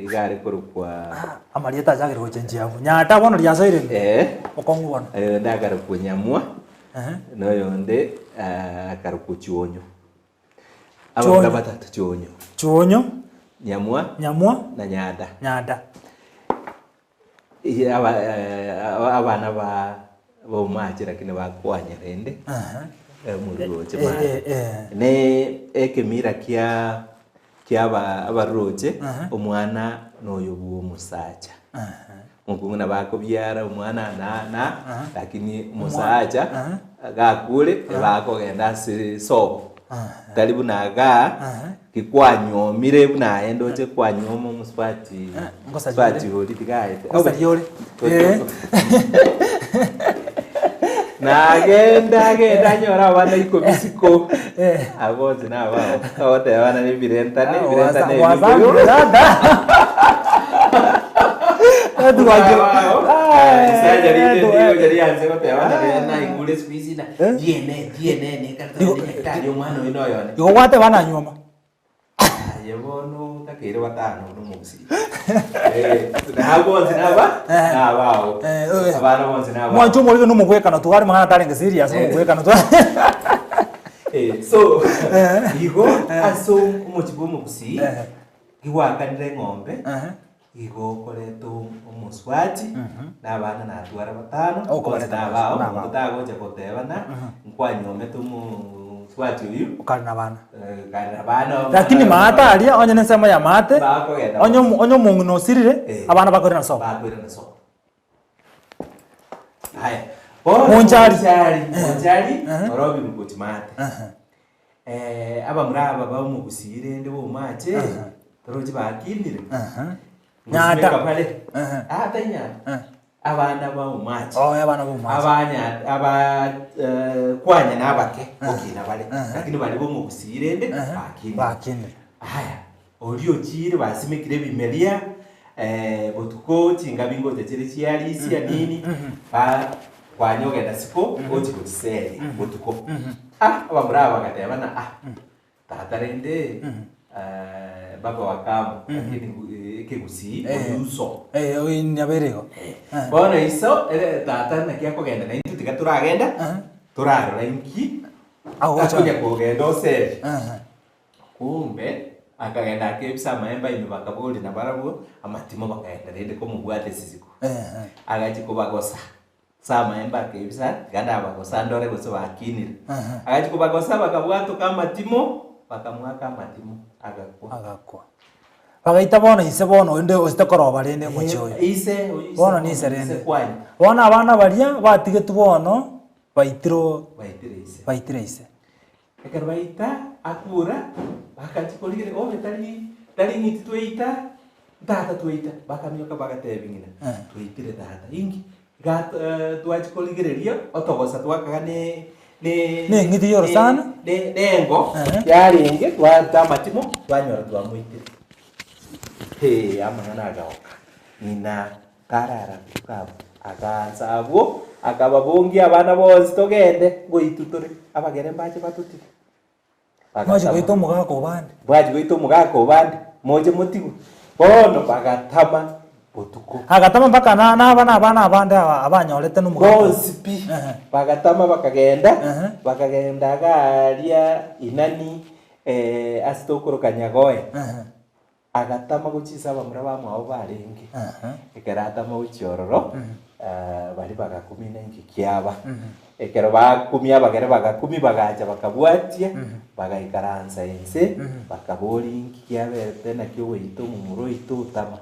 iga are korokwa Amarieta achakire gochenchia abwo. Nyanda bono riasoire ime. Eh. Okong'u bono. Oyonde akarokwa Nyamwa, na oyonde akarokwa Chionyo. Abamura Chionyo. batato Chionyo. Chionyo. Nyamwa. Nyamwa. Na Nyanda. Nyanda. Abana ba Bomache lakini bakwanya rende omoruroche Eh, mara. eh, eh. Ne ekemira kia kia aba abaruroche omwana noyo bwa omosacha. Mokungu nabo akobiara omwana na na lakini omosacha gakure ebakogenda ase sobo. Tari buna igaa kikwanyuomire buna aye ndoche kwanyuoma omosubati Ngosaria ore. mosubati oria tiga aete. Ngosaria ore. Eh. Nagenda agenda anyore abana ikomi isiko abwo bonsi nabao ogoteba abana na ebirentane ebirentane Wazambire dada. Igo gwateba nanyuoma. Aye bono otakeire batano buna omogusii. Eh, nabo bonsi naba nabao. Eh, eh. Abana bonsi nabao. Mwanche omorige nomogwekano tware mang'ana tarenge serious nomogwekano twa. Eh, so igo ase omochi bwa omogusii gigwakanire eng'ombe igo okoreta omoswati na abana natwara batano bonsi Okobareta nabao nabao. omonto tagocha kotebana nkwanyomete omoswati oyio Okare na abana. eh, kare na abana Lakini maate aria onye nensemo ya maate Bakogenda onye omo- onye omong'ina osirire Eh. abana bakoirana sobo. bakoirana sobo. Haya bono Monchari. Monchari Monchari orobi gochi maate. Eh, abamura aba ba omogusii rende bomache torochi bakinire. Nyata. Ngosimeka bare. Ah, tari nyata. Abana ba omache. Oh, abana ba omache. Abanya aba eh, kwanya na abake gokina bare. Lakini bari bomogusii rende bakinire. Bakinire. Aya, oria ochire basimekire ebimeria eh, botuko chingabi ngocha chire chiarisia nini ba kwanya ogenda siko ochi gochiseria botuko. Ah, abamura aba bagateba na ah, tata rende eh, baba wakamo lakini eh, ekegusii oyuso. Eh, oyo nyabere igo. Bono iso ere tata naki akogenda naintwe tiga toragenda torarora inki Agocha. akonya kogenda oseri kumbe akagenda akebisa amaemba ime bakaboria nabarabwo amatimo bakaenda rende komobwata esisiko agachi kobagosa sa amaemba akebisa tiga nabagosa ndore gose bakinire agachi kobagosa bakabwatoka amatimo bakamwaka amatimo agakwa Agakwa. Bagaita bono ise bono onde osite koroba rende omochie oyo. ise oyo ise Bono ni ise rende. kwanya Bono abana baria batigetwe bono baitirwe baitire ise baitire ise. Ekero baita akura bakachi korigereria obe tari tari ng'iti twaita tata twaita bakamioka bagatebia ng'ina twaitire tata inki iga twachi korigereria otogosa twakaga ne ne Ne eng'iti ya orosana? ne ne engo yarenge twaruta amatimo twanyora twamoitire. Hee amang'ana agaoka ng'ina karara botuko abwo Akaansa abwo, akababongia abana bonsi, Togende, ngoitwe tore, abagere mbache batotige. Mwachi goita omogaka obande. Mwachi goita omogaka obande, moche motigwe. Bono bagatama botuko. Agatama mpaka na naba nabana abande aba abanyorete nomogaka oyo. Bonsi pi, bagatama bakagenda, bakagenda iga aria inani ase tokoroka Nyagoe. Agatama gochia ase abamura bamwabo barenge, ekero atama gochia ororo, baria bagakumia ninki kiaba. Ekero bakumia abagere bagakumia bagacha bakabwatia, bagaikaransa inse, bakaboria inki kiaberete naki ogoita omomura oito otama.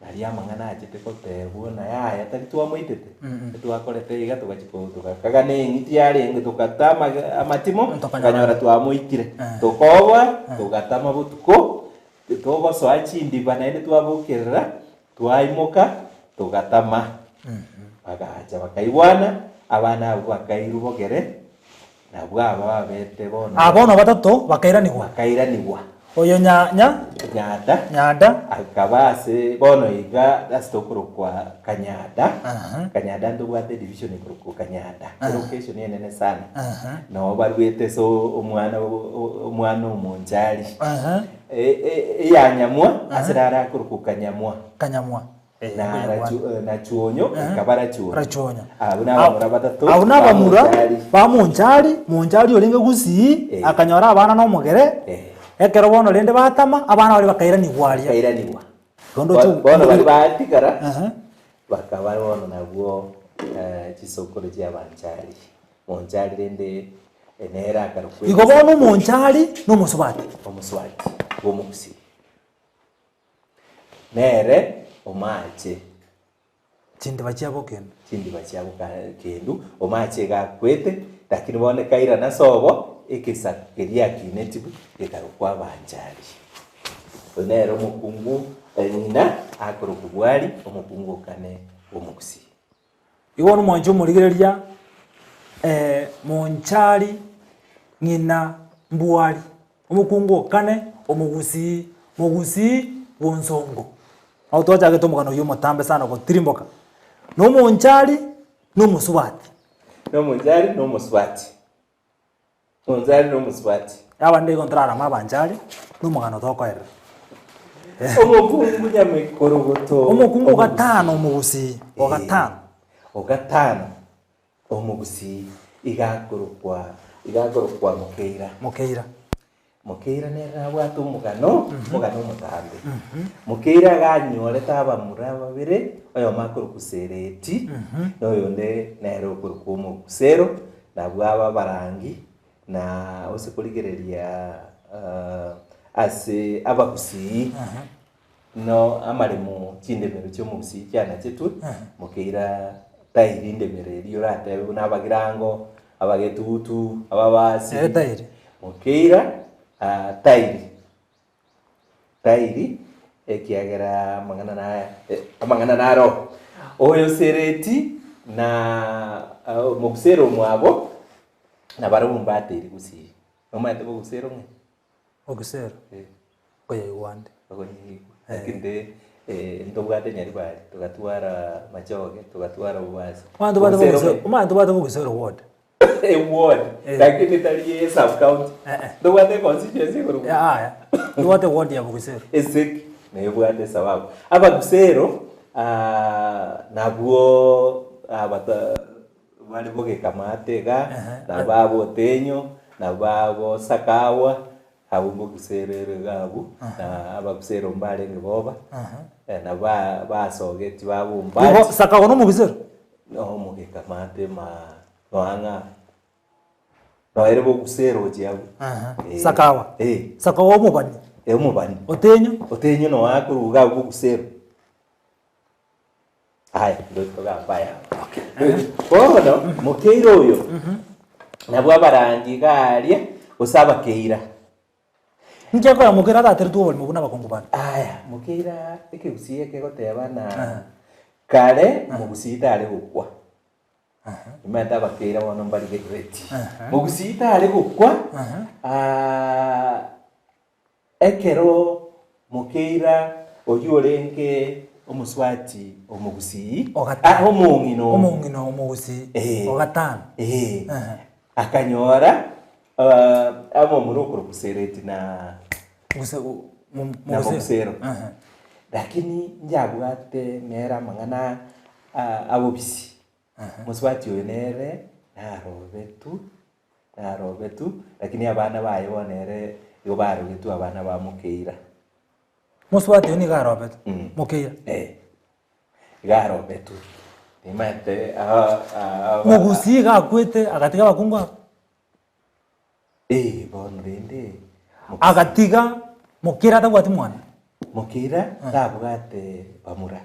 Nario amang'ana achete gotebwa ng'a yaya tari twamoitete, etwakorete iga togachia ko togakaga na eng'iti yarenge togata amage amatimo, tokanyora twamoitire. Tokoboa, togatama botuko, togosoa chindiba naende twabokerera, twaimoka, togatama. Bagacha bakaigwana, abana abwo bakairwa bogere, nabwo aba babete bono. Aa bono batato bakairanigwa. Bakairanigwa. Oyo nya, nya. Nyada. Nyada. Akaba ase bono iga ase tokorokwa Kanyada. Kanyada ntobwate edivision ekorokwa Kanyada. Elocation enene sana. Noo barwete ase omwana omwana omonchari. Eyanyamwa ase raro akorokwa Kanyamwa. Kanyamwa. Na rachu- na chuonyo ekaba rachuonyo. Rachuonyo. Abwo nabamura batato Abwo nabamura bamonchari. bamonchari, monchari orenge gusii, Eh. akanyora abana na omogere, Eh. ekero bono rende batama, abana baria bakairanigwa aria. Bakairanigwa. Bono oche- Bono baria batigara, Aha. bakaba bono nabwo. Chisokoro chi'abanchari, monchari rende nere akarokwa Igo bono omonchari nomosubati. Omosubati bw'omogusii. Nere omache. Chindiba chiabo kendu. Chindiba chiabo kendu, omache iga akwete, lakini bono ekairana ase obo, egesaku keria akinetigwe gekarokwa abanchari. Oyo nere omokungu ng'ina akorokwa Bwari, omokungu o kane bw'omogusii. Igo bono mwanche omorigereria monchari ng'ina Mbwari, omokungu o kane omogusii, mogusii bw'onsongo. Nabo twachagete omogano oyio omotambe sana gotirimboka, na omonchari na omosubati. Na omonchari na omosubati. Omonchari na omosubati. Abande igo ntorarame abanchari, na omogano tokoerera. Omokungu nyamekorogoto. Omokungu o gatano omogusii, o gatano. O gatano omogusii iga akorokwa, iga akorokwa Mokeira. Mokeira. Mokeira nere nabwate omogano, omogano omotambe. Mokeira iga anyorete abamura babere, oyomo akorokwa Sereti, na oyonde nere okorokwa Omogusero, nabwo aba abarangi, na ase korigereria ase abagusii, no amaremo chindemero chi'omogusii chianachetwe, Mokeira tairi ndemero eria oratebe buna abagirango, abagetutu, ababasi. Ere tairi. Mokeira tairi, tairi ekiagera amang'ana naya amang'ana naro. Oyo Sereti na omogusero omwabo, nabarabwo mbateiri gusii. Nomanyete bogusero ng'ai? Ogusero? Nkoyaigwa nde. Okonyaigwa. Lakini nde ntobwate Nyaribari, togatwara Machoge, togatwara Bobasi. Omanyete tobwate Bogusero, omanyete tobwate Bogusero ward. Eward, lakini tari e sub county. Ntobwate econstituency ekorokwa. Yaya, ntobwate eward ya Bogusero. Eseki nebwate esababu. Abagusero nabwo abata bare bogekamaate iga, nabo abotenyo, nabo abosakawa, abwo mbogusero ere iga abwo, na abagusero mbarenge boba, nabo basogeti babomba. Igo Sakawa nomogusero? Omogekamaate ma noang'a noere bogusero gochia abwo. Sakawa? Sakawa omobani? Omobani. Otenyo? Otenyo noakorwa iga abwo bogusero. Aya, ndoche togamba aya. Bono mokeira oyo nabwo abarangi iga aria gose abakeira. Inki akora mokeira atateretwe oborimo buna abakungu bande? Aya, mokeira ekegusii ekegoteba na kare mogusii tare gokwa. Nimanyete abakeira bono mbarigerereti. Mogusii tare gokwa, Ekero Mokeira oyio orenge omoswati omogusii, O gatano. ah, omong'ina o- Omong'ina omogusii. Eh. O gatano. Eh. Ehe. Akanyora ah, amomura okorokwa Sereti na Gose o- mo- na mogusero. Mogusero. Ehe. Lakini njabwate nere amang'ana ah, abobisi. Mosubati oyo nere narobetu Narobetu, lakini abana baye bono ere igo barogetwe abana ba Mokeira. Mosubati oyo nigo arobetwe Mokeira. Eh, iga arobetwe. Nimaete aa aa Mogusii iga akwete agatiga abakungu aba. Eh, bono rende Agatiga Mokeira atabwati mwana. Mokeira tabwate bamura.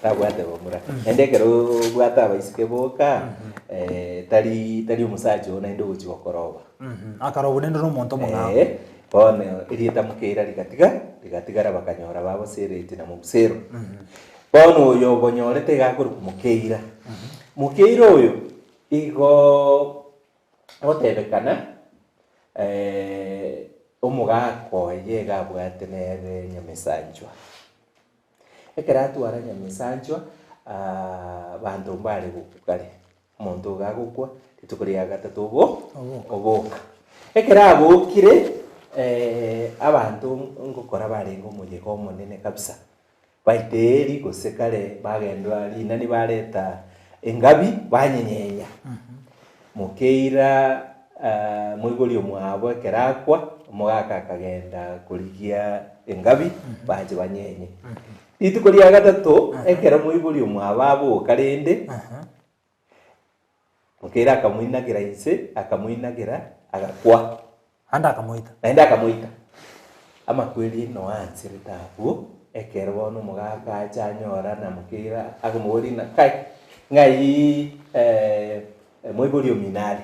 Tabwate bamura. Naende ekero obwate abaiseke boka, tari tari omosacha oo naende ogochia gokoroba. Akarobwa naende na omonto omong'ao. Eh, bono erieta Mokeira rigatiga, rigatigara bakanyora babosereti na mobusero. Bono oyo obonyorete iga akorokwa Mokeira. Mokeira oyo, igo agotebekana omogaka oye iga abwate nere Nyamesanchwa. Ekero atwara Nyamesanchwa, abanto mbare gokwa kare, omonto iga agokwa rituko ria gatato obo oboka. Ekero abokire abanto ngokora barenge omoyega omonene kabisa, baita eeri gose kare bagendwa rinani bareta engabi banyenyenya. Mokeira moibori omwabo ekero akwa, omogaka akagenda korigia engabi bache banyenye. Rituko ria gatato, ekero moibori omwabo aboka rende, Mokeira akamoinagera inse, akamoinagera, agakwa. Naende akamoita. Naende akamoita. Amakweri noa anserete abwo, ekero bono omogaka acha anyora na Mokeira akomoboria ng'a kai, ng'ai moibori omino are?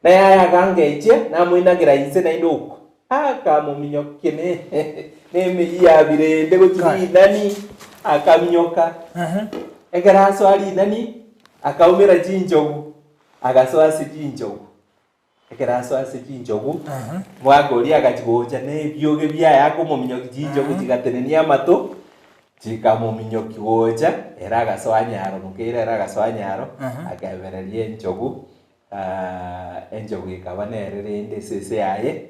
Naye aye agangeche, namoinagera inse naende okwa. Akamominyokia ne nemeyio ya birende gochia rinani, akaminyoka. Ekero asoa rinani, akaumera chinchogu, agasoa ase chinchogu. Ekero asoa ase chinchogu, omogaka oria agachia gocha na ebioge biaye akomominyokia chinchogu chigatenenia amato, chikamominyokia gocha, ere agasoa nyaro, mokeira ere agasoa nyaro, akaebereria enchogu. Enchogu ekaba nere rende esese yaye,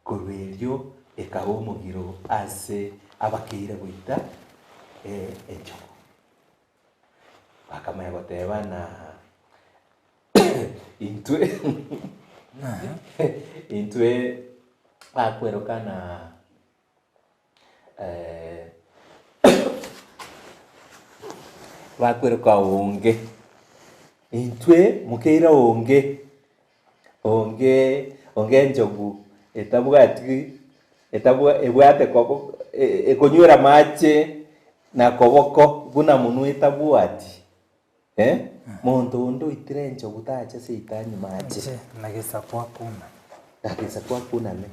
korwa erio ekaba omogiro ase abakeire goita enchogu. Bakamanya goteba ng'a intwe intwe bakweroka ng'a Bakweroka onge, intwe mokeire onge, onge onge enchogu etabwati etabwa ebwate kobo ekonywera amache na koboko buna monwe etabwati. Monto onde oitire enchogu tacha seito anywe mache. Inche nagesaku akuname. Nagesaku akuname,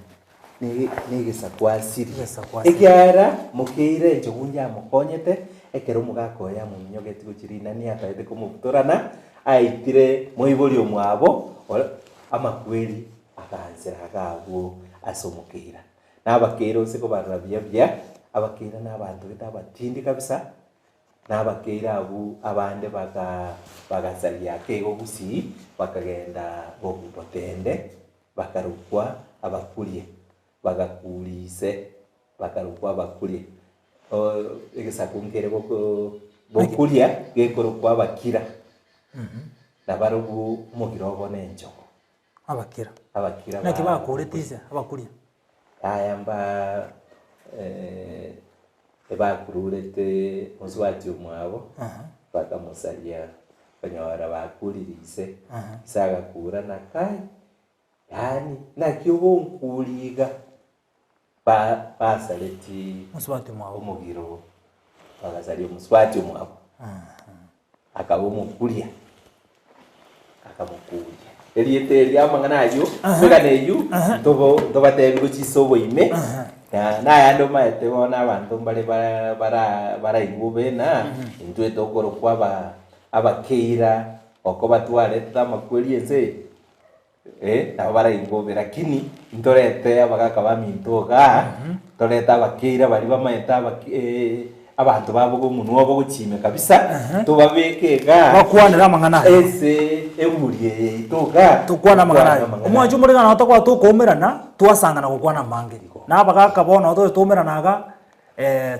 negesaku asirie. Egesaku asirie. Ekiagera mokeire enchogu yamokonyete, ekero omogaka oye amominyogetie gochia rinani atagete komobutorana, aitire moibori omwabo, amakweri agaansera iga abwo ase omokeira. Na abakeira ase kobarora buya buya, abakeira na abanto gete abatindi kabisa, Na abakeire abwo abande bagasaria ake igo gusii, bakagenda botende, bakarokwa abakuria, bagakuria ise, bakarokwa abakuria. Egesaku nkere bokuria gekorokwa abakira, na barobwo omogiro obo nenchogo. Abakira. Abakira Naki ba- bakorete ise abakuria. Aya mba ebakururete mosubati omwabo, bakamosaria konyora bakurire ise, ise agakura na kai, yaani naki ogonkuria iga, ba basareti Mosubati omwabo. omogiro, bagasaria omosubati omwabo. Akaba omokuria, akamokuria. Erieta erio amang'ana ayio, emegano eyio, ntobo ntobatebi gochia ase oboime, na nayande omanyete bono abanto mbare bara bara baraigwe bobe ng'a intwe tokorokwa aba abakeira okoba twaretete amakweri ense eye. Eh, nabo baraigwe bobe lakini ntorete abagaka baminto igaa, torete abakeira baria bamaete abake abanto babo bomonwa obo gochia ime kabisa, tobabeke igaa Bakwanere amang'ana aya. ase eguri eye yaito igaa, Tokwane amang'ana aya. tokwane amang'ana Omwancho aya. omoreng'ana nabo tokoba tokoumerana, twasangana gokwana amange. Na abagaka bono tore toumerana iga,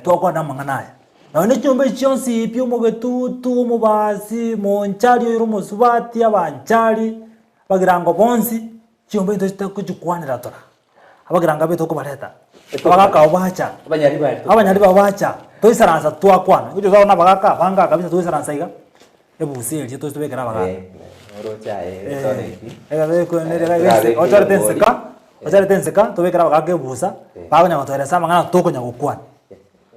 twakwana amang'ana aya. Nonya ne chinyomba echi chionsi pi omogetutu, omobasi, monchari oyore omosubati, abanchari, abagirango bonsi, chinyomba echi tochikochikwanera tora. Abagirango abe tokobareta, abagaka abwo bacha, Abanyari baria toko- abanyari babo bacha, toisaransa twakwana, oche osore na abagaka abange aa kabisa toisaransa iga, ebusa eria toche tobekere abagaka. Eh, oroche aye etoreti. Eh, ochorete enseka, ochorete enseka tobekere abagaka ebusa, bakonya gotoeresa amang'ana tokonya gokwana.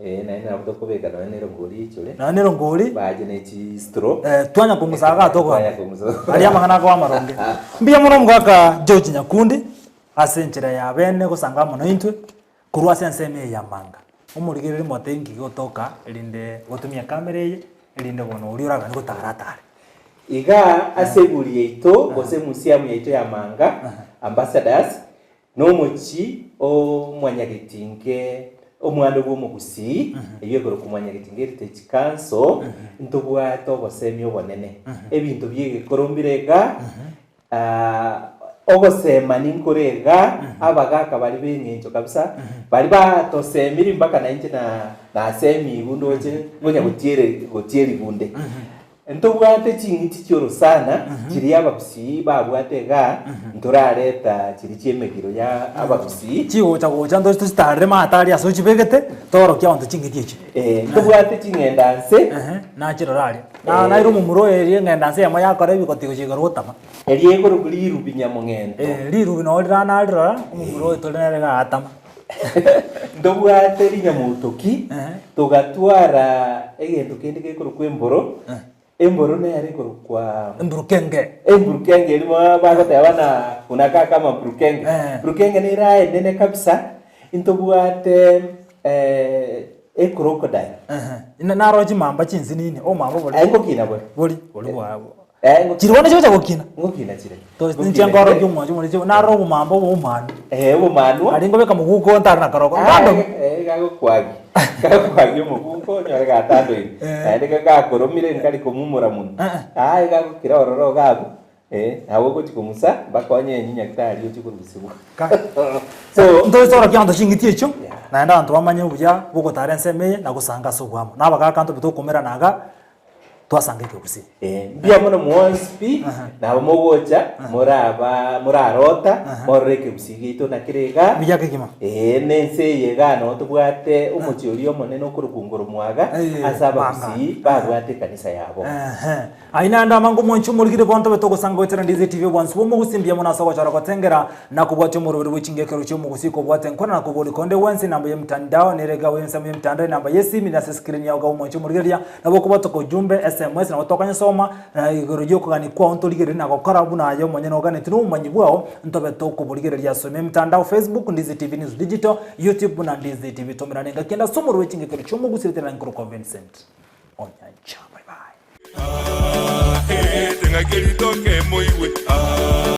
Ee, naende nabo tokobeka nonya na erongori eichore. Nonya na erongori. Bache ne chistraw. Eh, twanya kong'usa igaa tokogamba. Twanya kong'usa. Aria amang'ana akoba amaronge. Mbuya mono omogaka George Nyakundi, ase enchera ya bene gosanga amo naintwe, korwa ase ensemo eye ya Manga. Omorigereria mote inki gotoka erinde gotumia ekamera eye, erinde bono oria oraganie gotara atare. Igaa ase eguri yaito gose emuseum yaito ya Manga Ambassadors, Nomochie o Mwanyagetinge, omwando bw'omogusii, eyio ekorokwa Mwanyagetinge Heritage Council, ntobwate obosemia obonene. Ebinto bi'egekoro mbire iga, ogosemani nkore iga, abagaka baria b'eng'encho kabisa, baria batosemiri mpaka nainche na nasemigwe ndoche ngonya gotiere gotierigwa nde. Ntobwate ching'iti chi'orosana chiria abagusii babwate igaa, ntorareta chiria chi'emegiro ya abagusii. Chigocha gocha ntoche tochitarere maate aria ase ochibegete, toorokie abanto ching'iti echi. Eh, ntobwate ching'enda nse. Ehe, nachirora aria. Na naire omomura oyo eria eng'enda nse eyemo yakora ebigoti gochia igoro gotama. Eria ekorokwa rirubi nyamong'ento. Eh, rirubi noo rira narirora, omomura oyo tore nere iga atama. Ntobwate rinyamotoki, togatwara egento kende gekorokwa emboro, emboro nere ekorokwa Emburukenge. Emburukenge eria mono bagoteba na unakaa kama mburukenge. Mburukenge nere aenene kabisa, intobwate ecrocodile. Naro chimamba chinsinini, obomamba boria. Aye ngokina bore. Bori, bori bwa. Eh, ngokina. Chiri bono chigocha gokina. Ngokina chire. To inche nkorokia omwancho more chigo naro obomamba obomanwa. Eh, obomanwa. Aria nkobeka moguko ntare na karoko. Random. Eh, gagokwagi. Gagokwagi omoguko onyore gatandoire. Naende gakoromire nkari komumora mono. Aye gagokira ororo iga abwo. Eh, nabo ogochi kong'usa mpaka onyenye nyagetari oche korusigwa. So, Ntoise orokia abanto ching'iti echio, naende abanto bamanye obuya bw'ogotara ensemo eye na gosanga ase oboamo. Na abagaaka ntobe tokomerana iga, twasanga ekegusii. Eh, mbuya mono mwonsi pi, nabo mogocha, moraba morarota, morore ekegusii giaito nakere iga. Buya kegima. Ee, na ense eye igaa noo tobwate omochie oria omonene okorokwa Ngoromwaga, Eh, ase abagusii babwate ekanisa yabo. Ehe. Ayio naende amange omwanchi omorigire bonto betogosanga goetera Ndizi TV obwansu bw'omogusi mbuya mono ase ogochora gotengera na kobwatia omoroberi bwe chingekero chi'omogusi kobwata enkwana na koboria konde gwensi enamba y'emtandao nere iga ensemo y'emtandao enamba y'esimi nase escreen yao iga omwanchi omorigereria nabo okobwatoka ujumbe sms nabo tokonyesoma na igoro y'okogania kwao ntorigererie na gokora buna aye omonyene oganetie na obomanyi bwao ntobe tokoborigereria ase emtandao Facebook Ndizi TV News Digital YouTube buna Ndizi TV tomerane engaki ende ase omoroberi chingekero chi'omogusi retera na nkorokwa Vincent Onyancha. Bye bye. Ah, eh, teng'aki ritoke moigwe, ah.